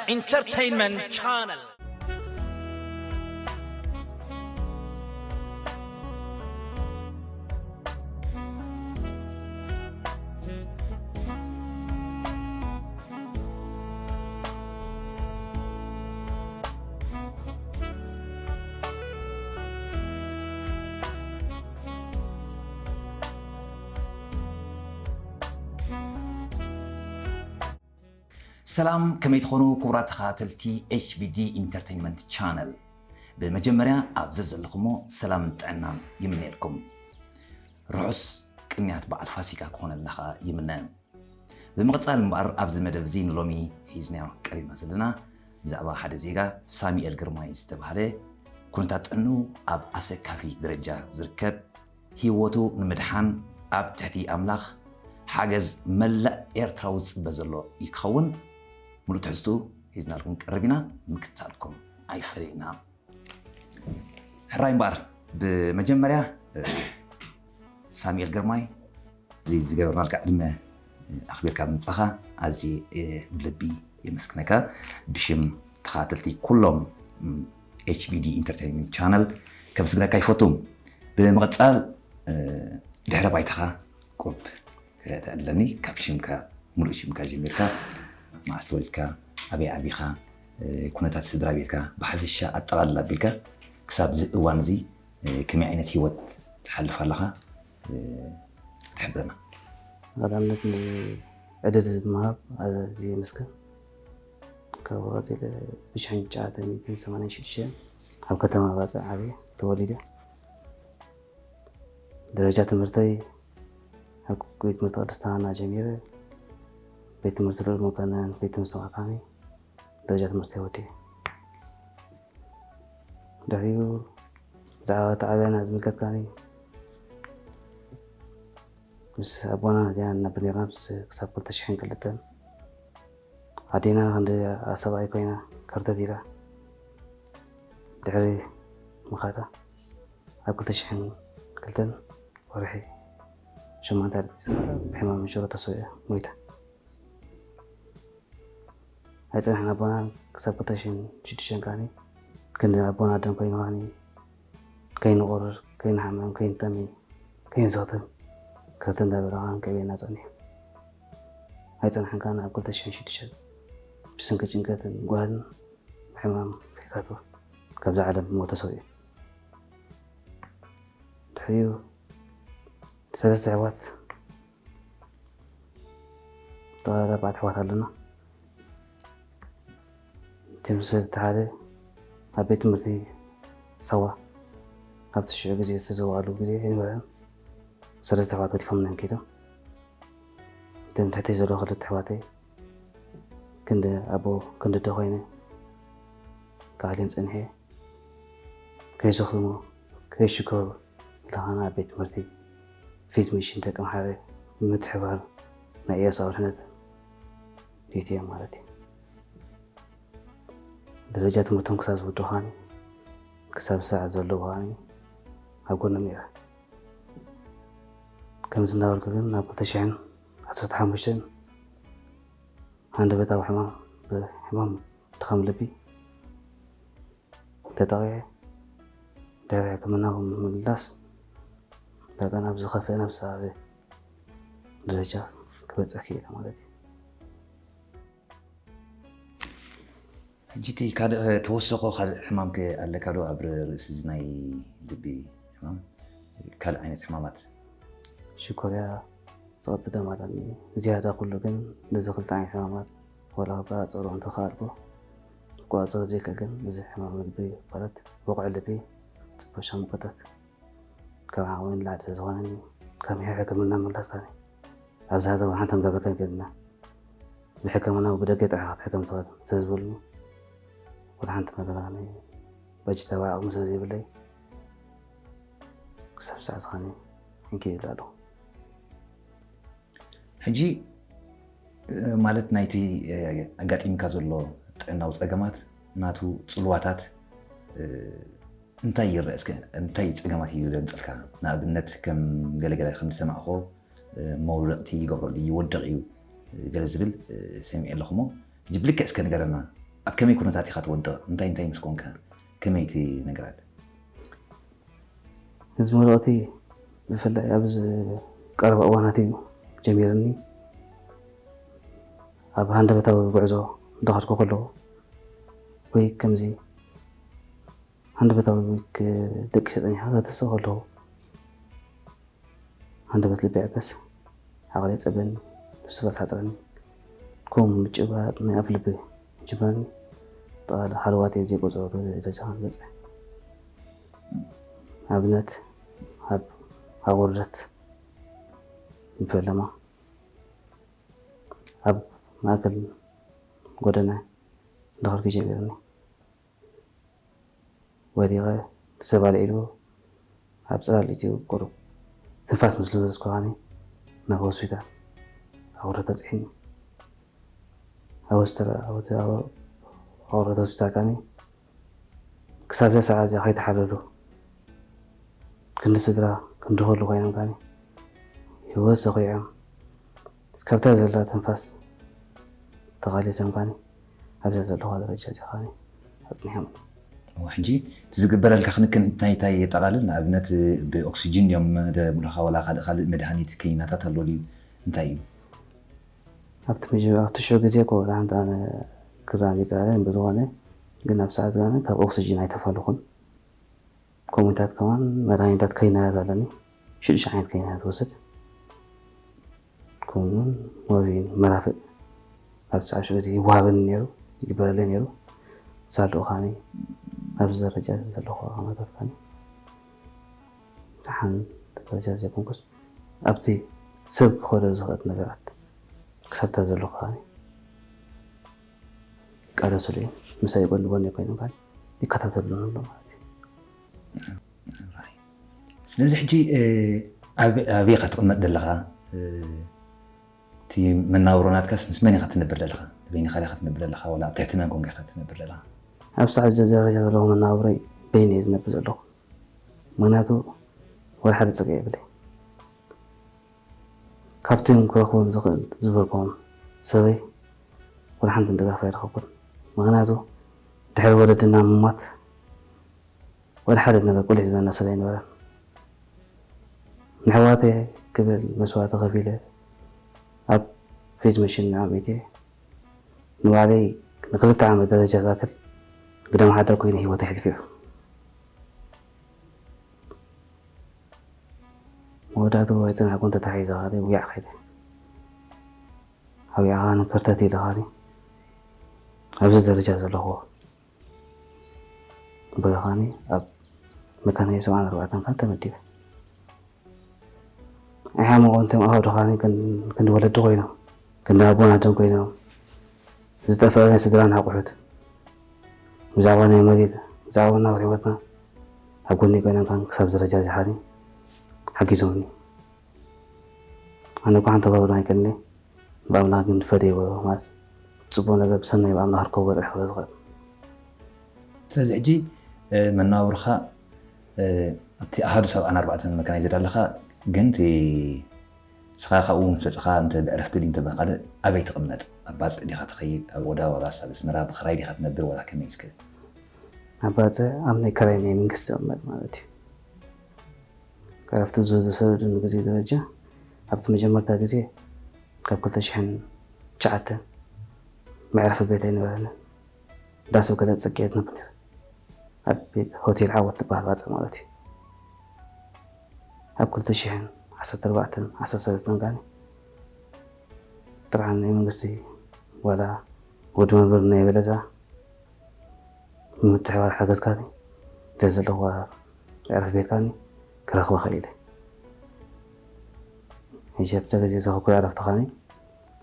Entertainment Channel. ሰላም፣ ከመይ ትኾኑ ክቡራት ተኸታተልቲ ኤች ቢ ዲ ኢንተርቴይንመንት ቻነል? ብመጀመርያ ኣብ ዘዘለኹሞ ሰላምን ጥዕናን ይምነየልኩም። ርሑስ ቅንያት በዓል ፋሲካ ክኾነልና ኸኣ ይምነ። ብምቕጻል እምበኣር ኣብዚ መደብ እዚ ንሎሚ ሒዝናዮ ቀሪብና ዘለና ብዛዕባ ሓደ ዜጋ ሳሚኤል ግርማይ ዝተባህለ ኩነታት ጥዕንኡ ኣብ ኣሰካፊ ደረጃ ዝርከብ፣ ህይወቱ ንምድሓን ኣብ ትሕቲ ኣምላኽ ሓገዝ መላእ ኤርትራዊ ዝጽበ ዘሎ እዩ ክኸውን። ሙሉእ ትሕዝትኡ ሒዝናልኩም ቀሪብና፣ ምክታልኩም ኣይፈለየና። ሕራይ እምበኣር፣ ብመጀመርያ ሳሚኤል ግርማይ፣ እዚ ዝገበርናልካ ዕድመ ኣኽቢርካ ምምጻኻ ኣዝየ ብልቢ የመስግነካ። ብሽም ተኸታተልቲ ኩሎም ኤች ቢ ዲ ኢንተርቴይንመንት ቻነል ከመስግነካ ይፈቱ። ብምቕጻል ድሕረ ባይታኻ ቁሩብ ክተዕልለኒ፣ ካብ ሽምካ፣ ሙሉእ ሽምካ ጀሚርካ፣ መዓስ ተወሊድካ፣ ኣበይ ዓቢኻ፣ ኩነታት ስድራ ቤትካ ብሓፈሻ ኣጠቓልል ኣቢልካ ክሳብ እዚ እዋን እዚ ከመይ ዓይነት ህይወት ትሓልፍ ኣለኻ ክትሕብረና? ቀዳምነት ንዕድል ብምሃብ ኣዝየ የመስግን። ካብኡ ቀጺለ ብሽሕን ትሽዓተ ሚእትን ሰማንያን ሽዱሽተን ኣብ ከተማ ባጽዕ ዓብየ ተወሊደ። ደረጃ ትምህርተይ ኣብ ቤት ትምህርቲ ቅድስተ ሃና ጀሚረ፣ ቤት ትምህርቲ ልኡል መኮነን፣ ቤት ትምህርቲ መካኒ ደረጃ ትምህርተይ ወዲኤ። ድሕሪኡ ብዛዕባ እቲ ዓብያና ዝምልከት ከኣ ምስ ኣቦና ዲና ንነብር ነርና ክሳብ ክልተ ሽሕን ክልተን ኣዴና ክንዲ ኣሰብኣይ ኮይና ከርተት ኢላ ድሕሪ ምኻዳ ኣብ ክልተ ሽሕን ክልተን ወርሒ ሸሞንተ ኣልቂሳ ብሕማም ሽሮ ተሰዊኣ ሞይታ። ኣይጸንሐን ኣቦና ክሳብ ክልተ ሽሕን ሽዱሽተን ከኣ ክንዲ ኣቦና ኣደን ኮይኑ ከኣ ከይንቑርር፣ ከይንሓምም፣ ከይንጠሚ፣ ከይንሰኽትም ከብቲ እንዳበለ ከኣ ከብየና ጸኒሑ። ኣይጸንሐን ከኣ ኣብ ክልተ ሽሕን ሽዱሽተን ብሰንኪ ጭንቀትን ጓህን ሕማም ከይካትወ ካብዛ ዓለም ብሞት ተሰዊኡ። ድሕሪኡ ሰለስተ ኣሕዋት፣ ጠቕላላ ኣርባዕተ ኣሕዋት ኣለና። እቲ ምስ እቲ ሓደ ኣብ ቤት ትምህርቲ ሳዋ ኣብቲ ሽዑ ግዜ ዝተዘዋሉ ግዜ ኣይነበረን። ሰለስተ ኣሕዋት ገዲፎምና እዮም ከይዶም። እተን ትሕተይ ዘለዋ ክልተ ኣሕዋተይ ክንዲ ኣቦ ክንዲ ኣደ ኮይነ ክዓልየን ጸኒሐ። ከይሰኽትሞ ከይሽከሩ ኢልካ ከኣ ኣብ ቤት ትምህርቲ ፊዝ ሚሽን ደቂ ኣምሓረ ብምትሕብባር ናይ ኢያሱ ኣብርህነት ዲቲ እዮም ማለት እዩ። ደረጃ ትምህርቶም ክሳብ ዝውድኡ ከኣ ክሳብ ሰዓት ዘለዉ ከኣ ኣብ ጎኖም ነይረ። ከምዚ እናበልኩ ግን ናብ ክልተ ሽሕን ዓሰርተ ሓሙሽተን ሃንደበታዊ ሕማም ብሕማም ድኻም ልቢ ተጠቒዐ ድሕሪ ሕክምና ብምምላስ ዳግም ናብ ዝኸፍአ ነብሳዊ ደረጃ ክበጽሕ ክኢለ ማለት እዩ። ሕጂ እቲ ካልእ ተወሰኾ ካልእ ሕማም ከ ኣለካ ዶ ኣብ ርእሲ እዚ ናይ ልቢ ሕማም? ካልእ ዓይነት ሕማማት? ሽኮርያ ጸቕጢ ደም ኣለኒ። ዝያዳ ኩሉ ግን ነዚ ክልተ ዓይነት ሕማማት ዋላ ክቆጻጸሮ እንተኸኣልኩ፣ ክቆጻጸሮ ዘይክእል ግን እዚ ሕማም ልቢ ማለት ወቕዒ ልቢ፣ ጽበሻ ሙቀታት ካብ ዓቕሚ ንላዕሊ ስለ ዝኾነኒ ካብ ምሒር ሕክምና ምምላስ ከኣ ኣብዚ ሃገር ሓንቲ ክንገብረካ ኣይክእልን ኢና። ብሕክምና ብደገ ጥራሕ ክትሕከም ትኽእል ስለ ዝበሉኒ ወላ ሓንቲ ነገር ኣነ በጅታዊ ዓቕሚ ስለ ዘይብለይ ክሳብ ሳዕ ዝኾነ እንኪ ይብል ኣለኹ። ሕጂ ማለት ናይቲ ኣጋጢምካ ዘሎ ጥዕናዊ ጸገማት ናቱ ጽልዋታት እንታይ ይረአ? እስከ እንታይ ጸገማት እዩ ዘንጸልካ? ንኣብነት ከም ገለገለ ከም ዝሰማዕኮ መውደቕቲ ይገብረሉ ይወድቕ እዩ ገለ ዝብል ሰሚዐ ኣለኹ። እሞ ሕጂ ብልክዕ እስከ ንገረና። ኣብ ከመይ ኩነታት ኢኻ ትወድቕ? እንታይ እንታይ ምስ ኮንካ? ከመይ እቲ ነገራት? እዚ መልእኽቲ ብፍላይ ኣብዚ ቀረባ እዋናት እዩ ጀሚርኒ። ኣብ ሃንደበታዊ ጉዕዞ እንዳኸድኩ ከለኹ ወይ ከምዚ ሃንደበታዊ ደቂ ሰጠኛ ከተስእ ከለኹ ሃንደበት ልቢ ይዕበስ፣ ዓቕለይ ይጸበኒ፣ ምስትንፋስ ይሓጽረኒ፣ ከምኡ ምጭባጥ ናይ ኣፍ ልቢ ይጅምረኒ። ጠቕላላ ሃለዋተይ ኣብ ዘይቆጸሮ ደረጃ ከም ዝበጽሕ ኣብነት ኣብ ኣቑርደት ይፈለማ ኣብ ማእከል ጎደና እንዳኸድኩ ጀሚርኒ። ወዲቐ ሰብ ኣልዒሉ ኣብ ጽላል ኢትዮ ቁሩብ ትንፋስ ምስ ለበስኩ ከዓኒ ናብ ሆስፒታል ኣቑርደት ኣብጺሑኒ። ኣብ ሆስፒታል ኣቑርደት ሆስፒታል ከዓኒ ክሳብ እዛ ሰዓት እዚኣ ከይተሓለሉ ክንዲ ስድራ ክንዲ ኩሉ ኮይኖም ከዓኒ ህይወት ዘኺዖም ካብታ ዘላ ትንፋስ ተቓሊሶም ከዓኒ ኣብዛ ዘለኹዋ ደረጃ እዚኣ ከዓኒ ኣጽኒሖም። ሕጂ እቲ ዝግበረልካ ክንክን እንታይ እንታይ የጠቓልል? ንኣብነት ብኦክሲጅን ድዮም ደብሉኻ ዋላ ካልእ ካልእ መድሃኒት ከኒናታት ኣሎ ድዩ? እንታይ እዩ? ኣብቲ ሽዑ ግዜ እኮ ወላ ሓንቲ ኣነ ክረኣ ዘይከኣለ ብዝኾነ ግን ኣብ ሰዓት ጋነ ካብ ኦክሲጅን ኣይተፈለኹን። ከምኡታት ከማን መድሃኒታት ከይናያት ኣለኒ ሽዱሽተ ዓይነት ከይናያት ወስድ ከምኡውን ሞርፊን መራፍእ ኣብ ሰዓት ሽዑ እዚ ይወሃበኒ ነይሩ ይግበረለይ ነይሩ። ሳልኡ ካኒ ኣብዚ ደረጃ እዚ ዘለኹ ኣቐማታት ካኒ ደሓን ደረጃ ዘይኮንኩስ ኣብቲ ሰብ ክኸዶ ዝኽእል ነገራት ክሳብታ ዘለኹ ካኒ ይቃለሱሉ እዮም። ምሳይ ጎኒ ጎኒ ኮይኖም ካኒ ይከታተሉን ኣሎ ማለት እዩ። ስለዚ ሕጂ ኣበይ ኢኻ ትቕመጥ ዘለኻ? እቲ መናብሮ ናትካስ ምስ መን ኢኻ ትነብር ዘለኻ? በይንኻ ኢኻ ትነብር ዘለኻ ዋላ ኣብ ትሕቲ መን ኮንካ ኢኻ ትነብር ዘለኻ? ኣብ ሰዓት እዚ ደረጃ ዘለኹ መናብሮይ በይነ እየ ዝነብር ዘለኹ። ምክንያቱ ወላ ሓደ ፀገም የብለይ። ካብቶም ክረኽቦም ዝኽእል ዝበልኩዎም ሰበይ ወላ ሓንቲ ድጋፍ ኣይረኸብኩን። ምክንያቱ ድሕሪ ወለድና ምሟት ወላ ሓደ ነገር ቁሊሕ ዝበለና ሰብ ኣይነበረን። ንሕዋተይ ክብል መስዋእቲ ከፊለ ኣብ ፌዝ መሽን ንዕኦም ኢትየ ንባዕለይ ንክልተ ዓመት ደረጃ ዝኣክል ግደ ማሕደር ኮይነ ህይወት ኣሕሊፉ እዩ። መወዳእቱ ኣይፀናሕኩን ተታሒዘ ካለ ውያዕ ከይደ ኣብ ያዕኻኒ ክርተት ኢለ ካኒ ኣብዚ ደረጃ ዘለኹዎ በለኻኒ ኣብ መካናይ ሰብዓን ኣርባዕተን ካን ተመዲበ። ኣይሓመቑ እንቶም ኣሃው ድኻኒ ክንዲ ወለዲ ኮይኖም ክንዲ ኣቦን ኣደን ኮይኖም ዝጠፈአ ናይ ስድራና ኣቑሑት ብዛዕባ ናይ መሬት ብዛዕባ ናብር ህይወትና ኣብ ጎኒ ኮይኖም ካን ክሳብ ደረጃ ዝሓኒ ሓጊዞምኒ። ኣነ እኳ ሓንቲ ገብር ኣይቀኒ ብኣምላኽ ግን ፈደይዎ ማለት ፅቡቅ ነገር ብሰናይ ብኣምላኽ ርከቦ ጥራሕ ክብሎ ዝኽእል። ስለዚ ሕጂ መነባብሮኻ ኣብቲ ኣሃዱ ሰብዓን ኣርባዕተን መካናይዝድ ኣለኻ፣ ግን እቲ ንስኻ ካብኡ ምስ ወፅኻ እንተ ብዕረፍቲ ድዩ እንተ ብኻልእ ኣበይ ትቕመጥ? ኣብ ባፅዕ ዲኻ ትኸይድ? ኣብ ኦዳ ዋላስ ኣብ ኣስመራ ብኽራይ ዲኻ ትነብር ዋላ ከመይ እስከ? ኣብ ባፅዕ ኣብ ናይ ክራይ ናይ መንግስቲ እቕመጥ ማለት እዩ። ዕረፍቲ ዝወሰደሉ ግዜ ደረጃ ኣብቲ መጀመርታ ግዜ ካብ ክልተ ሽሕን ትሽዓተን መዕረፊ ቤት ኣይነበረንን። እንዳ ሰብ ገዛ ተፀጊዐ ዝነብር ነይረ። ኣብ ቤት ሆቴል ዓወት ትበሃል ባፅዕ ማለት እዩ። ኣብ ክልተ ሽሕን ዓሰርተ ኣርባዕተን ዓሰርተ ሰለስተን ካኒ ጥርዓን ናይ መንግስቲ ዋላ ወዲ መንበር ናይ በለዛ ብምትሕባር ሓገዝ ካኒ ዘ ዘለኹዋ ዕረፍ ቤት ካኒ ክረኽቦ ኽእል ኢለ። ሕጂ ኣብቲ ግዜ ዝረኸብኩ ዕረፍቲ ካኒ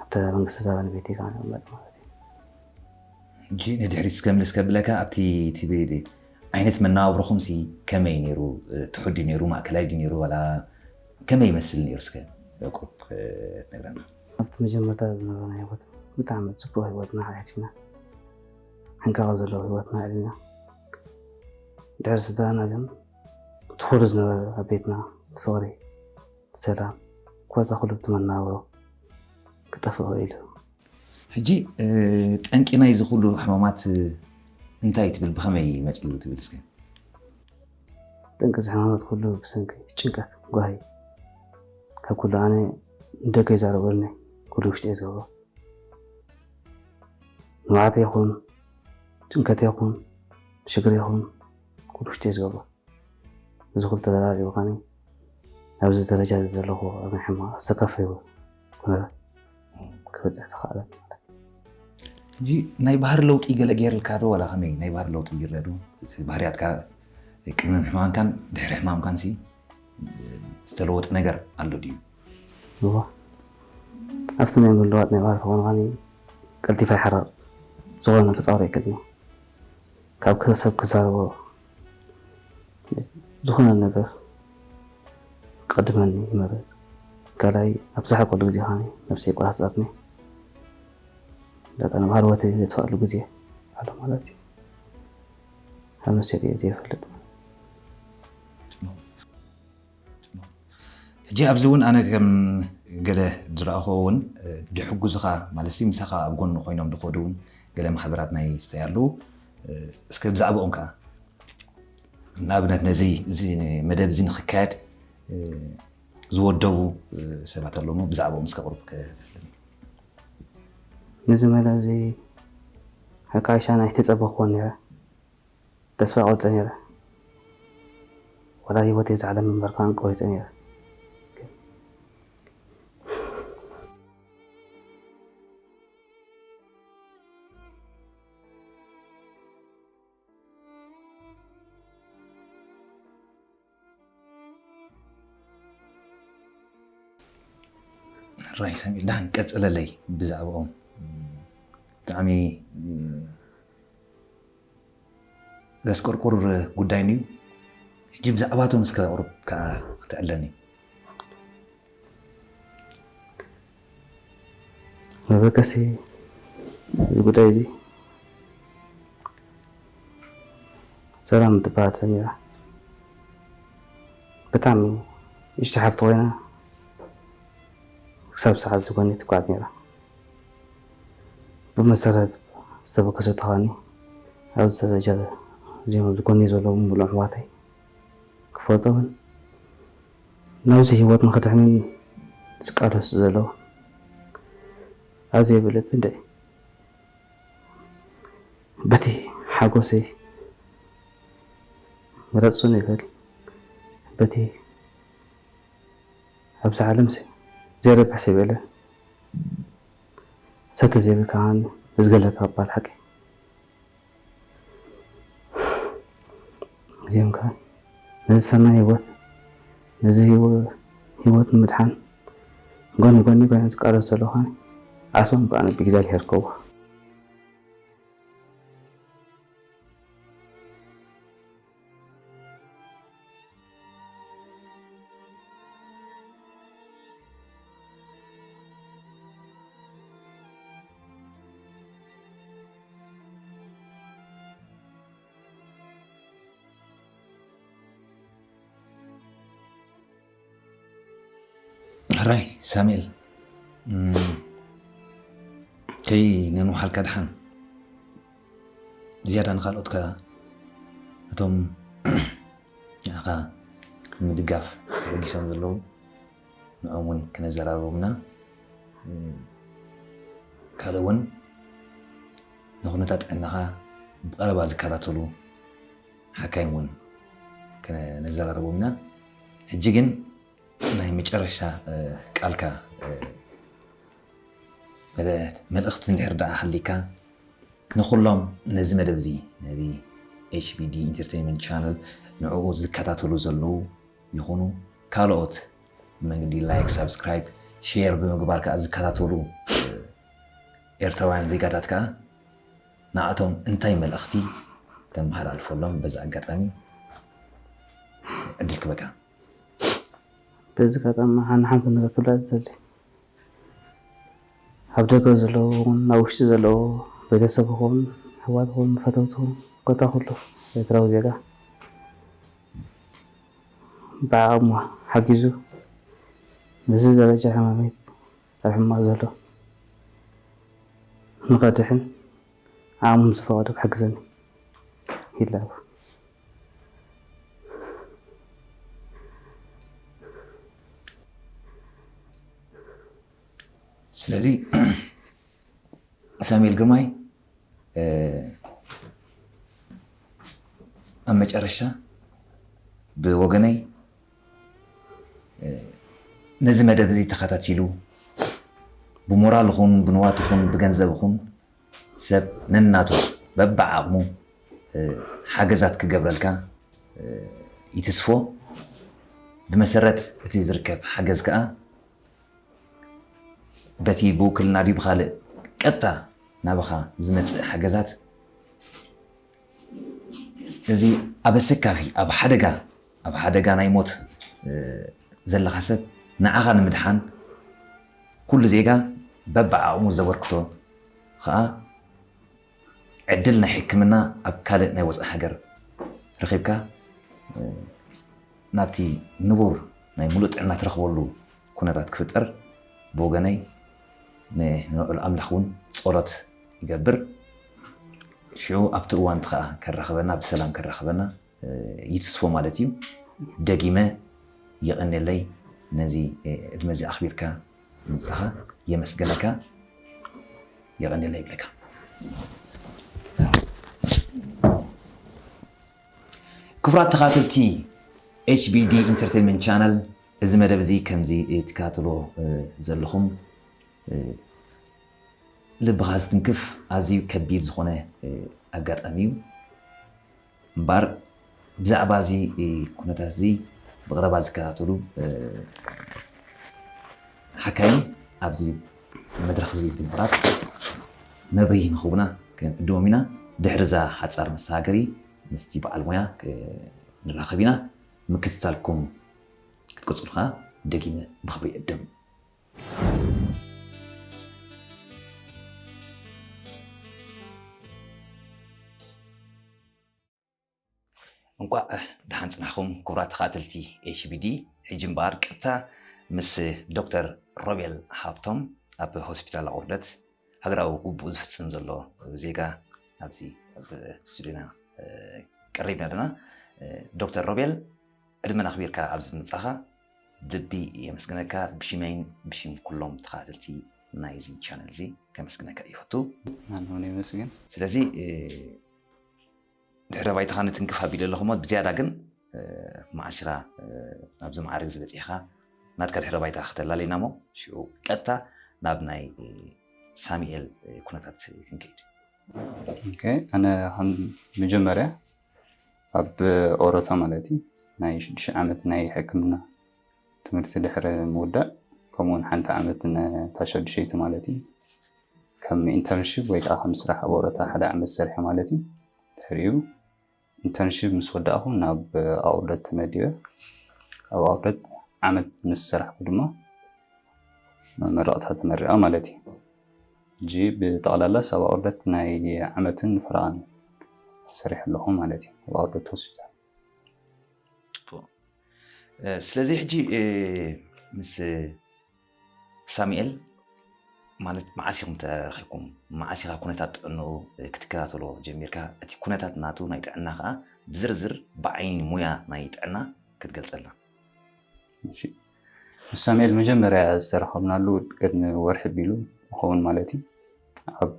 ኣብቲ መንግስቲ ዛባኒ ቤት ካኒ እቕመጥ ማለት እዩ። ሕጂ ንድሕሪት እስከ ምልስ ከብለካ ኣብቲ ትብል ዓይነት መነባብሮኹም ሲ ከመይ ነይሩ? ትሑት ድዩ ነይሩ? ማእከላይ ድዩ ነይሩ? ዋላ ከመይ ይመስል ነይሩ? እስከ ቁሩብ ትነግረና። ኣብቲ መጀመርታ ዝነበረና ህይወት ብጣዕሚ ፅቡቅ ህይወትና ኣሕሊፍና ሕንቃቐ ዘለዎ ህይወትና ኣዕሊና ድሕሪ ስድራና ግን እቲ ኩሉ ዝነበረ ኣብ ቤትና እቲ ፍቕሪ እቲ ሰላም ኮታ ኩሉ እቲ መነባብሮ ክጠፍእ ኽኢሉ። ሕጂ፣ እ፣ ጠንቂ ናይዚ ኩሉ ሕማማት፣ እ፣ እንታይ ትብል? ብኸመይ መጺኡ ትብል እስከ? ጠንቂ እዚ ሕማማት ኩሉ ብሰንኪ ጭንቀት፣ ጓሂ። ካብ ኩሉ ኣነ ንደገ ይዛረበልኒ፣ ኩሉ ውሽጢ እየ ዝገብሮ። ንብዓተይ ይኹን፣ ጭንቀተይ ይኹን፣ ሽግር ይኹን፣ ኩሉ ውሽጢ እየ ዝገብሮ። እዚ ኩሉ ተደራሪቡ ከዓኒ ኣብዚ ደረጃ ዘለኹ ኣብ ናይ ሕማቕ ዝተከፈዩ ኩነታት ክበጽሕ ዝኸኣለ ማለት እዩ። ሕጂ ናይ ባህሪ ለውጢ ገለ ገይርልካ ዶ? ዋላ ከመይ ናይ ባህሪ ለውጢ ይረአ ዶ? እቲ ባህርያትካ ቅድሚ ሕማምካን ድሕሪ ሕማምካን ሲ ዝተለወጠ ነገር ኣሎ ድዩ? እወ። ኣብቲ ናይ ምልዋጥ ናይ ባህሪ ተኾነ ከዓኒ ቀልጢፈ ይሓርቕ። ዝኾነ ክጻወር ኣይክእልን እየ። ካብ ከ-፣ ሰብ ክዛረቦ ዝኾነ ነገር ቀድመኒ ይመርጽ። ካልኣይ ኣብ ዝሓቆሉ ግዜ ከዓኒ ነብሰይ ይቆጻጸርኒ። በቃ ናብ ሃለወተይ ዘጥፍኣሉ ግዜ ኣሎ ማለት እዩ። ኣብ ነብሰይ ርእየ ዘይፈልጥ። ሕጂ ኣብዚ እውን ኣነ ከም ገለ ዝረኣኹዎ እውን፣ እ፣ ድሕጉዙኻ ማለት ሲ ምሳኻ ኣብ ጎኒ ኮይኖም ድኸዱ እውን ገለ ማሕበራት ናይ ስተይ ኣለዉ። እ፣ እስከ ብዛዕባኦም ከኣ ንኣብነት ነዚ፣ እዚ መደብ እዚ ንኽካየድ፣ እ፣ ዝወደቡ፣ እ፣ ሰባት ኣለዉ እሞ ብዛዕባኦም እስከ ቁሩብ ከ-፣ ነዚ መደብ እዚ ሕቃ ሻና ኣይተጸበኽዎን ነይረ። ተስፋ ቆርጸ ነይረ። ወላ ህይወተይ ብዛ ዓለም ምንባር ከኣ ቆሪጸ ነይረ። ራይ ሳሚኤል፣ ደሓን ቀጽለለይ ብዛዕባኦም። ብጣዕሚ ዘስቆርቁር ጉዳይ እዩ። ሕጂ ብዛዕባቶም እስከ ቁሩብ ከኣ ክትዕለኒ። መበገሲ እዚ ጉዳይ እዚ ሰላም ትበሃል ሰብ ነይራ። ብጣዕሚ ንእሽቶ ሓፍቲ ኮይና ክሳብ ሰዓት ዝኮነ ትጓዓዝ ነይራ። ብመሰረት ዝተበገሰቶ ከዓኒ ኣብዚ ደረጃ እዚኦም ኣብዚ ጎኒ ዘለዉ ሙሉእ ኣሕዋተይ ክፈልጦምን ናብዚ ህይወት ንኽድሕንን ዝቃለሱ ዘለዉ ኣዝየ ብልቢ እንድዒ። በቲ ሓጎሰይ ምረጽ ይኽእል፣ በቲ ኣብዚ ዓለም ዘይረብሕ ሰብ የለን። ሰብ ተዘይብልካ ከዓኒ ብዝገለካ ክበሃል ሓቂ። እዚኦም ከ ነዚ ሰናይ ህይወት፣ ነዚ ህይወ-፣ ህይወት ንምድሓን ጎኒ ጎኒ ኮይኖም ዝቃለሱ ዘለዉ ከዓኒ ዓስቦም ብኣነ ብእግዚኣብሄር ከዋ። ሕራይ ሳሙኤል፣ እም፣ ከይነንውሓልካ ደሓን። ዝያዳ ንኻልኦት ከኣ እቶም ንዓኻ ንምድጋፍ ተበጊሶም ዘለዉ ንዕኦም እውን ክነዘራርቦም ኢና። ካልእ እውን ንኹነታት ጥዕናኻ ብቐረባ ዝከታተሉ ሓካይም እውን ክነዘራርቦም ኢና። ሕጂ ግን ናይ መጨረሻ፣ እ፣ ቃልካ፣ እ፣ መለ-፣ መልእኽቲ እንድሕር ደኣ ሃሊካ ንኹሎም ነዚ መደብ እዚ፣ ነዚ ኤች ቢ ዲ ኢንተርቴይንመንት ቻነል ንዕኡ ዝከታተሉ ዘለዉ ይኹኑ ካልኦት ብመንገዲ ላይክ፣ ሳብስክራይብ፣ ሼር ብምግባር ከኣ ዝከታተሉ፣ እ፣ ኤርትራውያን ዜጋታት ከኣ ንኣቶም እንታይ መልእኽቲ ተመሓላልፈሎም በዚ ኣጋጣሚ ዕድል ክበካ። በዚ ኣጋጣሚ ሓን-፣ ሓንቲ ነገር ክብላ ዝደሊ፣ ኣብ ደገ ዘለዉ ይኹን ኣብ ውሽጢ ዘለዉ ቤተሰብኹም፣ ኣሕዋትኹም፣ ፈተውትኹም፣ ኮታ ኩሉ ኤርትራዊ ዜጋ ብዓቕሙ ሓጊዙ ነዚ ደረጃ ሕማመት ኣብ ሕማቕ ዘሎ ንኸድሕን ዓቕሙ ዝፈቐዶ ክሕግዘኒ ይላቦ። ስለዚ ሳሙኤል ግርማይ፣ ኣብ መጨረሻ ብወገነይ ነዚ መደብ እዚ ተኸታቲሉ ብሞራል ኹን ብንዋት ኹን ብገንዘብ ኹን ሰብ ነናቱ በብዓቕሙ ሓገዛት ክገብረልካ ይትስፎ። ብመሰረት እቲ ዝርከብ ሓገዝ ከዓ በቲ ብውክልና ድዩ ብኻልእ ቀጥታ ናባኻ ዝመፅእ ሓገዛት እዚ ኣብ ኣሰካፊ ኣብ ሓደጋ ኣብ ሓደጋ ናይ ሞት ዘለኻ ሰብ ንዓኻ ንምድሓን ኩሉ ዜጋ በብዓቕሙ ዘበርክቶ ከዓ ዕድል ናይ ሕክምና ኣብ ካልእ ናይ ወፃኢ ሃገር ረኺብካ ናብቲ ንቡር ናይ ሙሉእ ጥዕና ትረኽበሉ ኩነታት ክፍጠር ብወገነይ ንልዑል ኣምላኽ እውን ጸሎት ይገብር። ሽዑ ኣብቲ እዋን እቲ ኸኣ ከራኽበና ብሰላም ከራኽበና ይትስፎ ማለት እዩ። ደጊመ የቐንየለይ ነዚ ዕድመ እዚ ኣኽቢርካ ምምጻኻ የመስግነካ። የቐንየለይ ይብለካ። ክቡራት ተኻተልቲ ኤች ቢ ዲ ኢንተርቴንመንት ቻነል፣ እዚ መደብ እዚ ከምዚ ትከታተሎ ዘለኹም ልብኻ ዝትንክፍ ኣዝዩ ከቢድ ዝኾነ ኣጋጣሚ እዩ። እምበኣር ብዛዕባ እዚ ኩነታት እዚ ብቐረባ ዝከታተሉ ሓካይም ኣብዚ መድረኽ እዚ ብምቕራብ መብርሂ ንኽህቡና ክንዕድሞም ኢና። ድሕሪ እዛ ሓጻር መሰጋገሪ ምስቲ በዓል ሞያ ክንራኸብ ኢና። ምክትታልኩም ክትቅጽሉ ከኣ ደጊመ ብኽብሪ ይዕድም። እንቋዕ ደሓን ጽናሕኩም ክቡራት ተኻተልቲ ኤች ቢ ዲ። ሕጂ እምበኣር ቀጥታ ምስ ዶክተር ሮቤል ሃብቶም ኣብ ሆስፒታል ኣቑርደት ሃገራዊ ግቡእ ዝፍጽም ዘሎ ዜጋ ኣብዚ ኣብ ስቱዲዮና ቀሪብና ኣለና። ዶክተር ሮቤል ዕድመን ኣኽቢርካ ኣብዚ ምምጻኻ ብልቢ የመስግነካ። ብሽመይን ብሽም ኩሎም ተኸታተልቲ ናይዚ ቻነል እዚ ከመስግነካ ይፈቱ። ኣነ እውን የመስግን። ስለዚ ድሕረ ባይታኻ ንትንክፍ ኣቢለ ኣለኹ እሞ ብዝያዳ ግን መዓስ ኢኻ ናብዚ ማዕርግ እዚ በጺሕካ ናትካ ድሕረ ባይታ ክተላልየና እሞ ሽዑ ቀጥታ ናብ ናይ ሳሙኤል ኩነታት ክንከይድ። ኦኬ፣ ኣነ ከም መጀመርያ ኣብ ኦሮታ ማለት እዩ ናይ ሽዱሽተ ዓመት ናይ ሕክምና ትምህርቲ ድሕሪ ምውዳእ ከምኡውን ሓንቲ ዓመት ነታ ሸዱሸይቲ ማለት እዩ ከም ኢንተርንሽፕ ወይ ከዓ ከም ስራሕ ኣብ ኦሮታ ሓደ ዓመት ሰሪሐ ማለት እዩ። ድሕሪኡ ኢንተርንሽፕ ምስ ወዳእኹ ናብ ኣቑርደት ተመዲበ። ኣብ ኣቑርደት ዓመት ምስ ሰራሕኩ ድማ መመረቕታ ተመሪቐ ማለት እዩ። ሕጂ ብጠቕላላስ ኣብ ኣቑርደት ናይ ዓመትን ፈረቓን ሰሪሐ ኣለኹ ማለት እዩ ኣብ ኣቑርደት ሆስፒታል። ጽቡቕ። ስለዚ ሕጂ ምስ ሳሙኤል ማለት መዓስ ኢኹም ተራኺብኩም? መዓስ ኢኻ ኩነታት ጥዕንኡ ክትከታተሎ ጀሚርካ? እቲ ኩነታት ናቱ ናይ ጥዕና ከኣ ብዝርዝር ብዓይኒ ሙያ ናይ ጥዕና ክትገልጸልና። እሺ፣ ምስ ሳሙኤል መጀመርያ ዝተራኸብናሉ ቅድሚ ወርሒ ቢሉ ይኸውን ማለት እዩ። ኣብ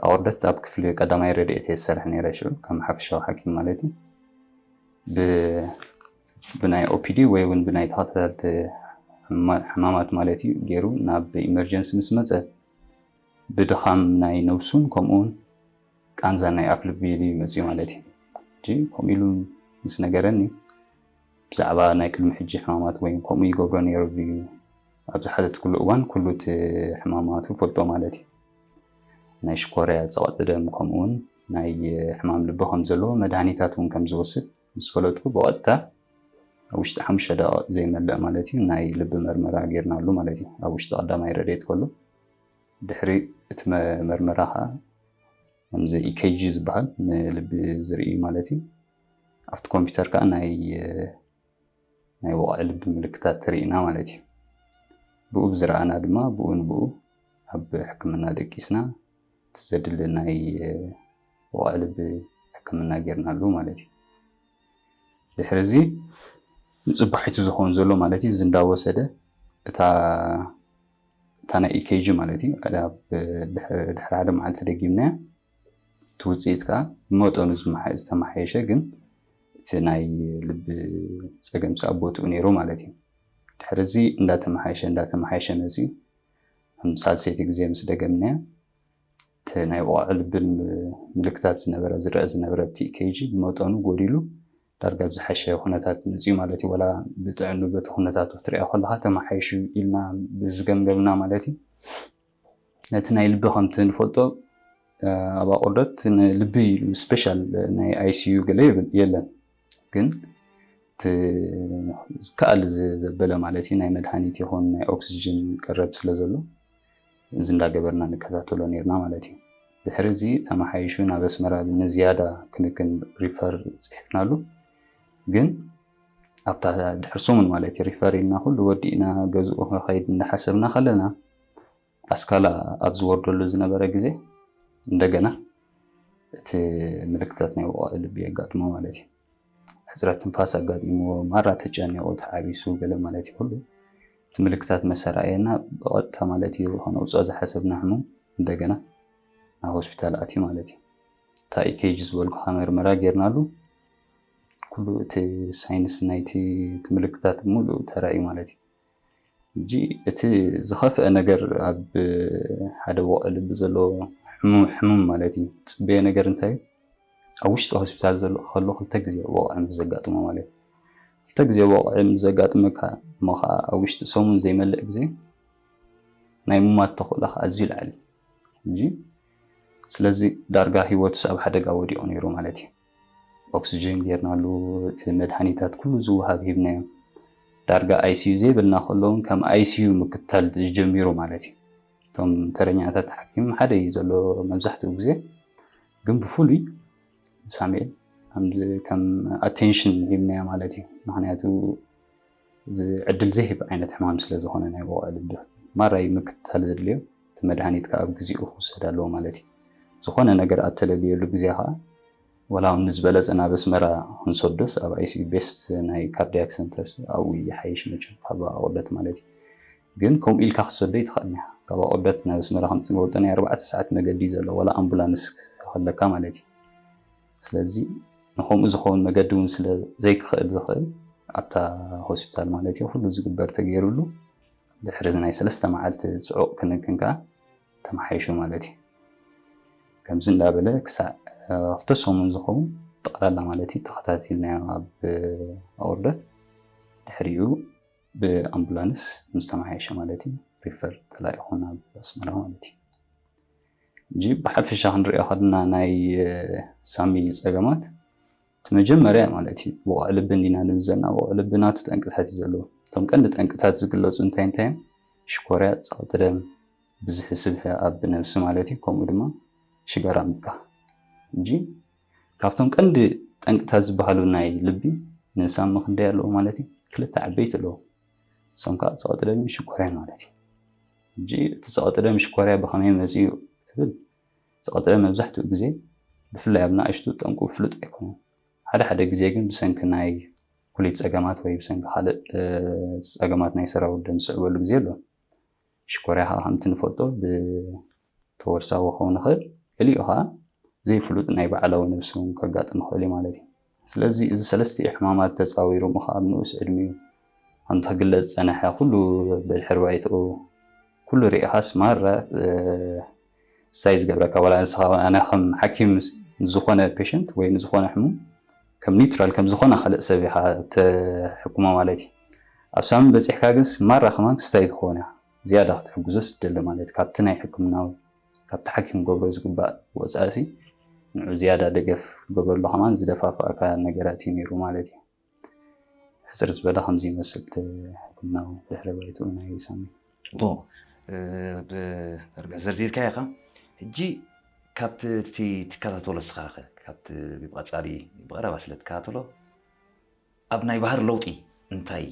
ኣቑርደት ኣብ ክፍሊ ቀዳማይ ረድኤት እየ ዝሰርሕ ነይረ ሽዑ ከም ሓፈሻዊ ሓኪም ማለት እዩ። ብ ብናይ ኦፒዲ ወይ እውን ብናይ ተኸታተልቲ ሕማማት ማለት እዩ ገይሩ ናብ ኢመርጀንሲ ምስ መፀ ብድኻም ናይ ነብሱን ከምኡውን ቃንዛ ናይ ኣፍ ልቢ ኢሉ ይመፅእ ማለት እዩ። ሕጂ ከምኡ ኢሉ ምስ ነገረኒ ብዛዕባ ናይ ቅድሚ ሕጂ ሕማማት ወይ ከምኡ ይገብሮ ነይሩ ድዩ ኣብ ዝሓተትኩሉ እዋን ኩሉ እቲ ሕማማቱ ፈልጦ ማለት እዩ። ናይ ሽኮርያ፣ ፀቕጢ ደም ከምኡውን ናይ ሕማም ልቢ ከም ዘለዎ መድሃኒታት እውን ከም ዝወስድ ምስ ፈለጥኩ ብቐጥታ ኣብ ውሽጢ ሓሙሽተ ደቂቕ ዘይመልእ ማለት እዩ ናይ ልቢ መርመራ ጌርናሉ ማለት እዩ ኣብ ውሽጢ ቀዳማይ ረድኤት ከሎ። ድሕሪ እቲ መርመራ ከዓ ከምዚ ኢኬጂ ዝበሃል ንልቢ ዝርኢ ማለት እዩ ኣብቲ ኮምፒውተር ከዓ ናይ ናይ ወቕዒ ልቢ ምልክታት ትርኢና ማለት እዩ። ብኡ ብዝረኣና ድማ ብኡ ንብኡ ኣብ ሕክምና ደቂስና ዘድሊ ናይ ወቕዒ ልቢ ሕክምና ጌርናሉ ማለት እዩ። ድሕሪ እዚ ንፅባሒቱ ዝኸውን ዘሎ ማለት እዩ፣ እዚ እንዳወሰደ እታ እታ ናይ ኢኬጂ ማለት እዩ ድሕሪ ሓደ መዓልቲ ደጊምናያ። እቲ ውፅኢት ከዓ ብመጠኑ ዝተመሓየሸ፣ ግን እቲ ናይ ልቢ ፀገም ኣብ ቦትኡ ነይሩ ማለት እዩ። ድሕሪ እዚ እንዳተመሓየሸ እንዳተመሓየሸ መፅዩ። ሳልሰይቲ ግዜ ምስ ደገምናያ እቲ ናይ ወቕዒ ልቢ ምልክታት ዝነበረ ዝረአ ዝነበረ ኣብቲ ኢኬጂ ብመጠኑ ጎዲሉ ዳርጋ ብዝሓሸ ኩነታት መፅዩ ማለት እዩ። ወላ ብጥዕኑ በቲ ኩነታቱ ክትሪኣ ከለካ ተመሓይሹ ኢልና ብዝገምገምና ማለት እዩ። ነቲ ናይ ልቢ ከምቲ ንፈልጦ ኣብ ኣቑርደት ንልቢ ኢሉ ስፔሻል ናይ ኣይሲዩ ገለ የለን፣ ግን ዝከኣል ዘበለ ማለት እዩ ናይ መድሃኒት ይኹን ናይ ኦክስጅን ቀረብ ስለ ዘሎ እዚ እንዳገበርና ንከታተሎ ነርና ማለት እዩ። ድሕሪ እዚ ተመሓይሹ ናብ ኣስመራ ንዝያዳ ክንክን ሪፈር ፅሒፍናሉ። ግን ኣብታ ድሕሪ ሰሙን ማለት እዩ ሪፈር ኢልና ኩሉ ወዲእና ገዝኡ ክኸይድ እንዳሓሰብና ከለና ኣስካላ ኣብ ዝወርደሉ ዝነበረ ግዜ እንደገና እቲ ምልክታት ናይ ወቕዒ ልቢ የጋጥሞ ማለት እዩ። ሕፅረት ትንፋስ ኣጋጢምዎ፣ ማራ ተጨኒቑ፣ ተዓቢሱ ገለ ማለት እዩ። ኩሉ እቲ ምልክታት መሰ ረኣየና ብቐጥታ ማለት እዩ ከነውፅኦ ዝሓሰብና ሕሙም እንደገና ናብ ሆስፒታል ኣትዩ ማለት እዩ። እታ ኢኬጂ ዝበልኩኻ መርመራ ጌርናሉ፣ ኩሉ እቲ ሳይንስ ናይቲ እቲ ምልክታት ሙሉእ ተራእዩ ማለት እዩ። ሕጂ እቲ ዝኸፍአ ነገር ኣብ ሓደ ወቕዒ ልቢ ዘሎ ሕሙም ማለት እዩ ፅበዮ ነገር እንታይ እዩ? ኣብ ውሽጢ ሆስፒታል ዘሎ ከሎ ክልተ ግዜ ወቕዒ ምስ ዘጋጥሞ ማለት እዩ። ክልተ ግዜ ወቕዒ ምስ ዘጋጥመካ እሞ ከዓ ኣብ ውሽጢ ሰሙን ዘይመልእ ግዜ ናይ ሙማት ተኽእሎ ከዓ ኣዝዩ ይልዓል እዩ። ስለዚ ዳርጋ ህይወቱስ ኣብ ሓደጋ ወዲቑ ነይሩ ማለት እዩ። ኦክስጅን ጌርናሉ፣ እቲ መድሃኒታት ኩሉ ዝወሃብ ሂብናዮ። ዳርጋ ኣይሲዩ ዘይብልና ከሎ እውን ከም ኣይሲዩ ምክታል ጀሚሩ ማለት እዩ። እቶም ተረኛታት ሓኪም ሓደ እዩ ዘሎ መብዛሕትኡ ግዜ፣ ግን ብፍሉይ ሳሙኤል ከም ኣቴንሽን ሂብናዮ ማለት እዩ። ምክንያቱ እዚ ዕድል ዘይህብ ዓይነት ሕማም ስለ ዝኾነ ናይ ወቕዒ ልቢ ማራይ ምክትታል ዘድልዮ፣ እቲ መድሃኒት ከዓ ኣብ ግዜኡ ክውሰድ ኣለዎ ማለት እዩ። ዝኾነ ነገር ኣብ ተለልየሉ ግዜ ከዓ ወላ እውን ንዝበለፀ ናብ ኣስመራ ክንሰዶስ ኣብ ኣይሲዩ ቤስት ናይ ካርዲያክ ሰንተርስ ኣብኡ ይሓይሽ መቸም ካብ ኣቑርደት ማለት እዩ። ግን ከምኡ ኢልካ ክትሰዶ ይትኽእል ኢና። ካብ ኣቑርደት ናብ ኣስመራ ከም ትፈልጦ ናይ ኣርባዕተ ሰዓት መገዲ እዩ ዘሎ፣ ዋላ ኣምቡላንስ ከለካ ማለት እዩ። ስለዚ ንከምኡ ዝኸውን መገዲ እውን ስለ ዘይክኽእል ዝኽእል ኣብታ ሆስፒታል ማለት እዩ ኩሉ ዝግበር ተገይሩሉ ድሕሪ ናይ ሰለስተ መዓልቲ ፅዑቕ ክንክን ከዓ ተመሓይሹ ማለት እዩ። ከምዚ እንዳበለ ክሳዕ ክልተ ሰሙን ዝኸውን ጠቕላላ ማለት እዩ ተኸታቲልናዮ ኣብ ኣቑርደት። ድሕሪኡ ብኣምቡላንስ ምስ ተመሓየሸ ማለት እዩ ሪፈር ተላኢኹ ናብ ኣስመራ ማለት እዩ። ሕጂ ብሓፈሻ ክንሪኦ ከለና ናይ ሳሚ ፀገማት እቲ መጀመርያ ማለት እዩ ብቑዕ ልቢ እንዲና ንብል ዘለና ብቑዕ ልቢ ናቱ ጠንቅታት እዩ ዘለዎ። እቶም ቀንዲ ጠንቅታት ዝግለፁ እንታይ እንታይ እዮም? ሽኮርያ፣ ፀቕጢ ደም፣ ብዝሒ ስብሒ ኣብ ነብሲ ማለት እዩ፣ ከምኡ ድማ ሽጋራ ምብካኽ። ሕጂ ካብቶም ቀንዲ ጠንቅታት ዝበሃሉ ናይ ልቢ ንሳሚ ክንደይ ኣለዎ ማለት እዩ? ክልተ ዓበይቲ ኣለዎ። እሶም ከዓ ፀቕጢ ደምን ሽኮርያን ማለት እዩ። ሕጂ እቲ ፀቕጢ ደም ሽኮርያ ብኸመይ መፅኡ ትብል? ፀቕጢ ደም መብዛሕትኡ ግዜ ብፍላይ ኣብ ንኣሽቱ ጠንቁ ፍሉጥ ኣይኮነን። ሓደ ሓደ ግዜ ግን ብሰንኪ ናይ ኩሊት ፀገማት ወይ ብሰንኪ ካልእ ፀገማት ናይ ሰራውር ደም ዝስዕበሉ ግዜ ኣሎ። ሽኮርያ ከዓ ከምቲ ንፈልጦ ብተወርሳዊ ክኸውን ይኽእል፣ ገሊኡ ከዓ ዘይፍሉጥ ናይ ባዕላዊ ነብሲ እውን ከጋጥም ይኽእል እዩ ማለት እዩ። ስለዚ እዚ ሰለስቲኡ ሕማማት ተፃዊሩ እሞ ከዓ ኣብ ንኡስ ዕድሚኡ ከምቲ ክግለፅ ዝፀንሐ ኩሉ ብድሕሪ ባይትኡ ኩሉ ሪኢኻስ ማራ ሳይ ዝገብረካ ዋላ ንስኻ ኣነ ከም ሓኪም ንዝኾነ ፔሸንት ወይ ንዝኾነ ሕሙም ከም ኒውትራል ከም ዝኾነ ካልእ ሰብ ኢኻ ተሕክሞ ማለት እዩ። ኣብ ሳሚ በፂሕካ ግንስ ማራ ከማን ክስታይ ትኸውን እያ ዝያዳ ክትሕግዞ ስደሊ ማለት ካብቲ ናይ ሕክምናዊ ካብቲ ሓኪም ገብሮ ዝግባእ ወፃእሲ ንዑ ዝያዳ ደገፍ ክትገብረሉ ከማን ዝደፋፍኣካ ነገራት እዩ ነይሩ ማለት እዩ። ሕፅር ዝበለ ከምዚ ይመስል እቲ ሕክምናዊ ድሕረ ባይትኡ ናይ ሳሚ። ብርግሕ ዘርዚርካ ኢኻ። ሕጂ ካብቲ እቲ ትከታተሎ እስኻ ኸ ካብቲ ብቐፃሊ ብቐረባ ስለ ትከታተሎ ኣብ ናይ ባህር ለውጢ እንታይ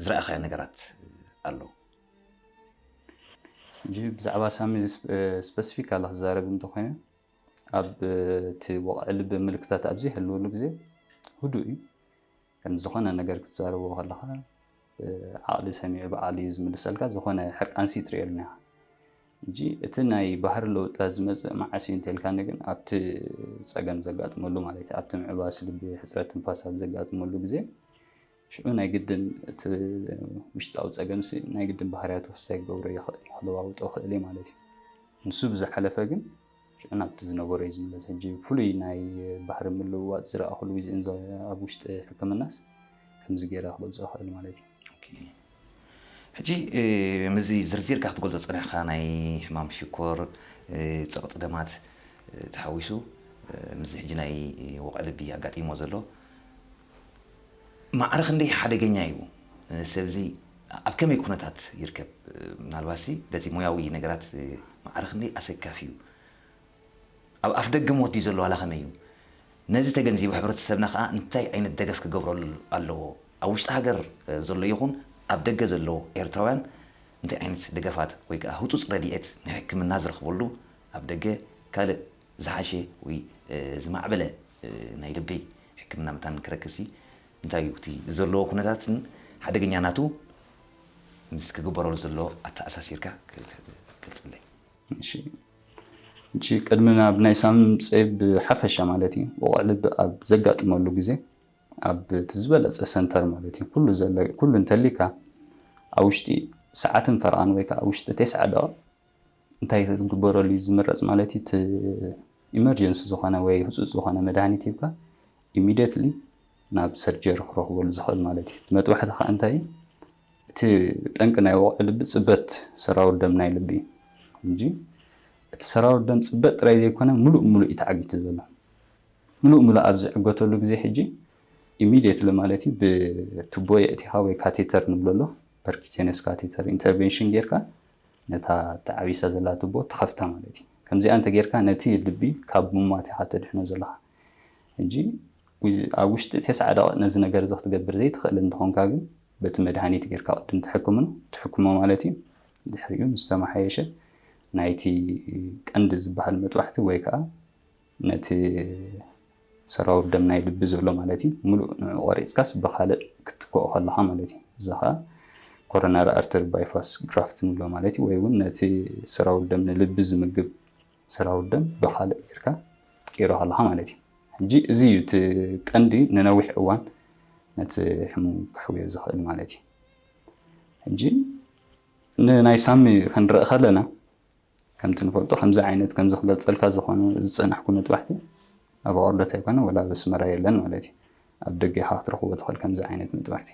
ዝረኣኻዮ ነገራት ኣሎ? ሕጂ ብዛዕባ ሳሚ ስፐሲፊካሊ ክዛረብ እንተኾይነ፣ ኣብ እቲ ወቕዒ ልቢ ምልክታት ኣብ ዘይህልወሉ ግዜ ህዱእ እዩ። ከም ዝኾነ ነገር ክትዛረቦ ከለኻ፣ ዓቕሊ ሰሚዑ ብዓቕሊ እዩ ዝምልሰልካ። ዝኾነ ሕርቃንሲ ትርእየሉ ኢኻ። ሕጂ እቲ ናይ ባህሪ ለውጢ ዝመጽእ መዓስ እዩ እንተልካኒ ግን፣ ኣብቲ ጸገም ዘጋጥመሉ ማለት እዩ። ኣብቲ ምዕባስ ልቢ፣ ሕጽረት ትንፋስ ኣብ ዘጋጥመሉ ግዜ፣ ሽዑ ናይ ግድን እቲ ውሽጣዊ ጸገምሲ ናይ ግድን ባህርያቱ ክስታይ ክገብሮ ይኽእል፣ ክለዋውጦ ይኽእል እዩ ማለት እዩ። ንሱ ብዝሓለፈ ግን ሽዑ ናብቲ ዝነበሮ እዩ ዝምለስ። ሕጂ ፍሉይ ናይ ባህሪ ምልውዋጥ ዝረኣኹሉ ግዜ እንዞ ኣብ ውሽጢ ሕክምናስ ከምዚ ገይረ ክገልጾ ይኽእል ማለት እዩ። ኦኬ። ሕጂ፣ እ፣ ምስዚ ዝርዚርካ ክትገልጾ ጸኒሕካ ናይ ሕማም ሽኮር፣ እ፣ ጸቕጢ ደማት፣ እ፣ ተሓዊሱ፣ እ፣ ምስዚ ሕጂ ናይ ወቕዒ ልቢ ኣጋጢሞ ዘሎ ማዕረ ክንደይ ሓደገኛ እዩ? እ፣ ሰብዚ ኣብ ከመይ ኩነታት ይርከብ? እ፣ ምናልባትሲ በቲ ሞያዊ ነገራት፣ እ፣ ማዕረ ክንደይ ኣሰካፊ እዩ? ኣብ ኣፍ ደገ ሞት ድዩ ዘሎ ዋላ ከመይ እዩ? ነዚ ተገንዚቡ ሕብረተሰብና ከኣ እንታይ ዓይነት ደገፍ ክገብረሉ ኣለዎ? ኣብ ውሽጢ ሃገር፣ እ፣ ዘሎ ይኹን ኣብ ደገ ዘሎ ኤርትራውያን እንታይ ዓይነት ደገፋት ወይ ከኣ ህጹጽ ረድኤት ንሕክምና ዝረኽበሉ ኣብ ደገ ካልእ ዝሓሸ ወይ፣ እ፣ ዝማዕበለ፣ እ፣ ናይ ልቢ ሕክምና መታን ክረክብሲ እንታይ እዩ እቲ ዘለዎ ኩነታትን ሓደገኛ ናቱ ምስ ክግበረሉ ዘሎ ኣተኣሳሲርካ ክገልጽለይ? እሺ። ሕጂ ቅድሚ ናብ ናይ ሳሚ ምምፀይ ብሓፈሻ ማለት እዩ፣ ወቕዒ ልቢ ኣብ ዘጋጥመሉ ግዜ ኣብ እቲ ዝበለፀ ሰንተር ማለት እዩ፣ ኩሉ ዘለ-፣ ኩሉ እንተሊካ ኣብ ውሽጢ ሰዓትን ፈረቓን ወይ ከዓ ኣብ ውሽጢ ተስዓ ደቂቕ እንታይ ክትግበረሉ እዩ ዝምረፅ ማለት እዩ? እቲ ኢመርጀንሲ ዝኾነ ወይ ህፁፅ ዝኾነ መድሃኒት ሂብካ ኢሚድየትሊ ናብ ሰርጀሪ ክረኽበሉ ዝኽእል ማለት እዩ። እቲ መጥባሕቲ ከዓ እንታይ እዩ? እቲ ጠንቂ ናይ ወቕዒ ልቢ ፅበት ሰራውር ደም ናይ ልቢ እዩ። እንጂ እቲ ሰራውር ደም ፅበት ጥራይ ዘይኮነ፣ ሙሉእ ሙሉእ እዩ ተዓጊቱ ዘሎ። ሙሉእ ሙሉእ ኣብ ዝዕገተሉ ግዜ ሕጂ ኢሚድየትሊ ማለት እዩ፣ ብቱቦ የእቲኻ ወይ ካቴተር ንብሎ ኣሎ፣ ፐርኪቴነስ ካቴተር ኢንተርቬንሽን ጌርካ ነታ ተዓቢሳ ዘላ ቱቦ ትኸፍታ ማለት እዩ። ከምዚኣ እንተ ጌርካ ነቲ ልቢ ካብ ምሟት ኢኻ ተድሕኖ ዘለኻ። ሕጂ ኣብ ውሽጢ ተስዓ ደቂቕ ነዚ ነገር እዚ ክትገብር ዘይትኽእል እንተኾንካ ግን፣ በቲ መድሃኒት ጌርካ ቅድም ትሕክምኖ፣ ትሕክሞ ማለት እዩ። ድሕሪኡ ምስ ተመሓየሸ፣ ናይቲ ቀንዲ ዝበሃል መጥባሕቲ ወይ ከዓ ነቲ ሰራውር ደም ናይ ልቢ ዘሎ ማለት እዩ፣ ሙሉእ ንዕኡ ቆሪጽካስ ብኻልእ ክትክኦ ከለኻ ማለት እዩ። እዚ ኸኣ ኮሮናሪ ኣርተሪ ባይፓስ ግራፍት ንብሎ ማለት እዩ፣ ወይ እውን ነቲ ሰራውር ደም ንልቢ ዝምግብ ሰራውር ደም ብኻልእ ጌርካ ትቅይሮ ከለኻ ማለት እዩ። ሕጂ እዚ እዩ እቲ ቀንዲ ንነዊሕ እዋን ነቲ ሕሙም ከሕውዮ ዝኽእል ማለት እዩ። ሕጂ ንናይ ሳሚ ክንርኢ ከለና፣ ከምቲ ንፈልጦ ከምዚ ዓይነት፣ ከምዚ ክገልጸልካ ዝኾነ ዝጸናሕኩ መጥባሕቲ ኣብ ኣቑርደት ኣይኮነ፣ ወላ ኣብ ኣስመራ የለን ማለት እዩ። ኣብ ደገ ኢኻ ክትረኽቦ ትኽእል ከምዚ ዓይነት መጥባሕቲ።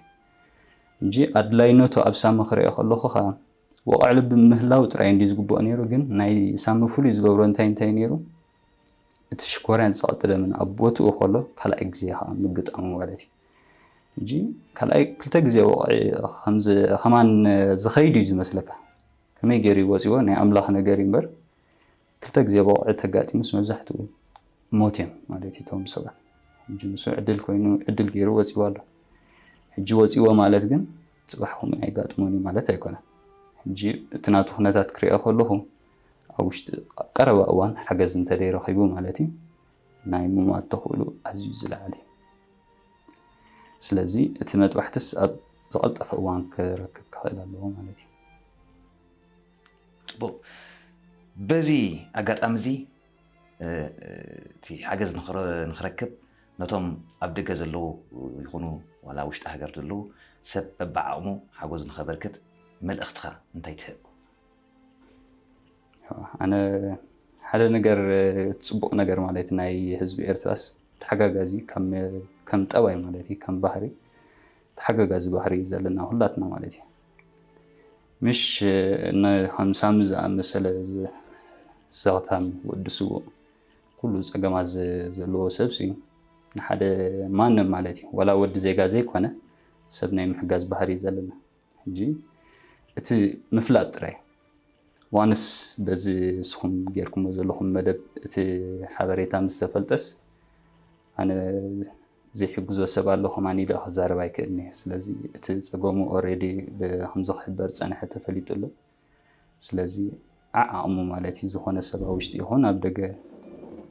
ሕጂ ኣድላይነቱ ኣብ ሳሚ ክርእዮ ከለኹ ኸኣ፣ ወቕዒ ልቢ ምህላው ጥራይ እንድዩ ዝግብኦ ነይሩ፣ ግን ናይ ሳሚ ፍሉይ ዝገብሮ እንታይ እንታይ ነይሩ? እቲ ሽኮርያን ጸቕጢ ደምን ኣብ ቦትኡ ከሎ፣ ካልኣይ ግዜ ኸኣ ምግጣሙ ማለት እዩ። ሕጂ ካልኣይ ክልተ ግዜ ወቕዒ ከምዚ ከማን ዝኸይድ እዩ ዝመስለካ። ከመይ ገይሩ እዩ ወጺዎ? ናይ ኣምላኽ ነገር እዩ እምበር፣ ክልተ ግዜ ብወቕዒ ተጋጢሙስ መብዛሕትኡ ሞት እዮም ማለት እዩ እቶም ሰባት። ሕጂ ንሱ ዕድል ኮይኑ፣ ዕድል ገይሩ ወጺዎ ኣሎ። ሕጂ ወጺዎ ማለት ግን ጽባሕ ከምኡ ኣይጋጥሞን እዩ ማለት ኣይኮነን። ሕጂ እቲ ናቱ ኩነታት ክሪኦ ከለኹ፣ ኣብ ውሽጢ ቀረባ እዋን ሓገዝ እንተደይረኺቡ ማለት እዩ፣ ናይ ምሟት ተኽእሎ ኣዝዩ ዝለዓለ እዩ። ስለዚ እቲ መጥባሕትስ ኣብ ዝቐልጠፈ እዋን ክረክብ ክኽእል ኣለዎ ማለት እዩ። ጽቡቕ። በዚ ኣጋጣሚ እዚ፣ እ፣ እ፣ እቲ ሓገዝ ንኽረ-፣ ንኽረክብ ነቶም ኣብ ደገ ዘለዉ ይኹኑ ዋላ ውሽጢ ሃገር ዘለዉ ሰብ በብዓቕሙ ሓገዙ ንኸበርክት መልእኽትኻ እንታይ ትህብ? ኣነ ሓደ ነገር፣ ጽቡቕ ነገር ማለት ናይ ህዝቢ ኤርትራስ ተሓጋጋዚ ከም፣ ከም ጠባይ ማለት እዩ፣ ከም ባህሪ ተሓጋጋዚ ባህሪ እዩ ዘለና ሁላትና ማለት እዩ። ምሽ ን-፣ ከም ሳሚ ዝኣመሰለ ዝ-፣ ዘኽታም ወዲ ስዉእ ኩሉ ጸገማት ዘ-፣ ዘለዎ ሰብሲ ንሓደ ማንም ማለት እዩ፣ ዋላ ወዲ ዜጋ ዘይኮነ ሰብ ናይ ምሕጋዝ ባህሪ እዩ ዘለና። ሕጂ እቲ ምፍላጥ ጥራይ ዋንስ በዚ ንስኹም ጌርኩሞ ዘለኹም መደብ እቲ ሓበሬታ ምስ ተፈልጠስ፣ ኣነ ዘይሕግዞ ሰብ ኣሎ ከማን ኢለ ክዛረብ ኣይክእልን እየ። ስለዚ እቲ ጸገሙ ኦሬዲ ብከምዚ ክሕበር ዝጸንሐ ተፈሊጡ ኣሎ። ስለዚ ዓዓቕሙ ማለት እዩ፣ ዝኾነ ሰብ ኣብ ውሽጢ ይኹን ኣብ ደገ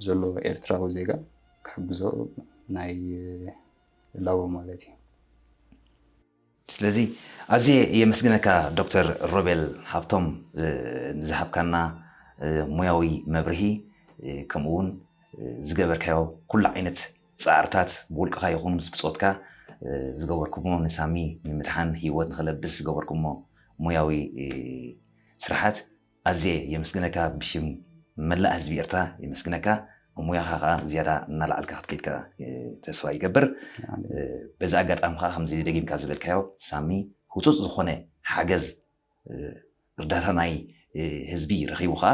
ዘሎ ኤርትራዊ ዜጋ ክሕግዞ ናይ ላቦ ማለት እዩ። ስለዚ ኣዝየ የመስግነካ ዶክተር ሮቤል ሃብቶም፣ ንዝሃብካና ሙያዊ መብርሂ፣ ከምኡ እውን ዝገበርካዮ ኩሉ ዓይነት ፃዕርታት፣ ብውልቅኻ ይኹን ምስ ብፆትካ ዝገበርኩሞ፣ ንሳሚ ንምድሓን፣ ህይወት ንክለብስ ዝገበርኩሞ ሙያዊ ስራሓት ኣዝየ የመስግነካ። ብሽም መላእ ህዝቢ ኤርትራ የመስግነካ። ሙያኻ ከዓ ዝያዳ እናላዕልካ ክትከይድካ ተስፋ ይገብር። በዚ ኣጋጣሚ ከዓ ከምዚ ደጊምካ ዝበልካዮ፣ ሳሚ፣ ህፁፅ ዝኾነ ሓገዝ፣ እርዳታ ናይ ህዝቢ ረኺቡ ከዓ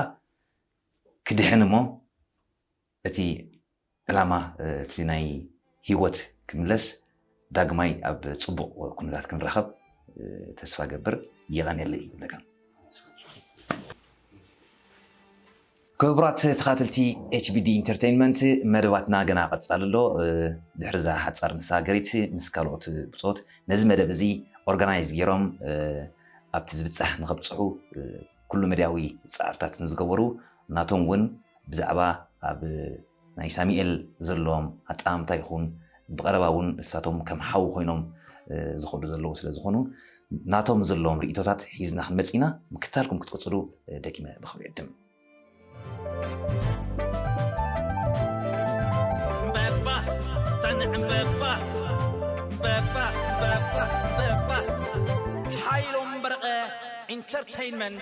ክድሕን እሞ እቲ ዕላማ፣ እቲ ናይ ህይወት ክምለስ፣ ዳግማይ ኣብ ፅቡቕ ኩነታት ክንራኸብ ተስፋ ገብር። የቐንየለይ ይብለካ። ክቡራት ተኻተልቲ ኤች ቢ ዲ ኢንተርቴይንመንት፣ መደባትና ገና ቀጻሊ ኣሎ። ድሕሪ እዛ ሓጻር መሰጋገሪት ምስ ካልኦት ብጾት ነዚ መደብ እዚ ኦርጋናይዝ ገይሮም ኣብቲ ዝብጻሕ ንኸብጽሑ ኩሉ መዳያዊ ጻዕርታት ንዝገበሩ ናቶም እውን ብዛዕባ ኣብ ናይ ሳሚኤል ዘለዎም ኣጠማምታ ይኹን ብቐረባ እውን ንሳቶም ከም ሓው ኮይኖም ዝኸዱ ዘለዉ ስለ ዝኾኑ ናቶም ዘለዎም ርእይቶታት ሒዝና ክንመጽእ ኢና። ምክታልኩም ክትቅጽሉ ደጊመ ብኽብሪ ዕድም። በባ ተንዕም በባ በባ በባ በባ ሓይሎም በረቐ ኢንተርቴይንመንት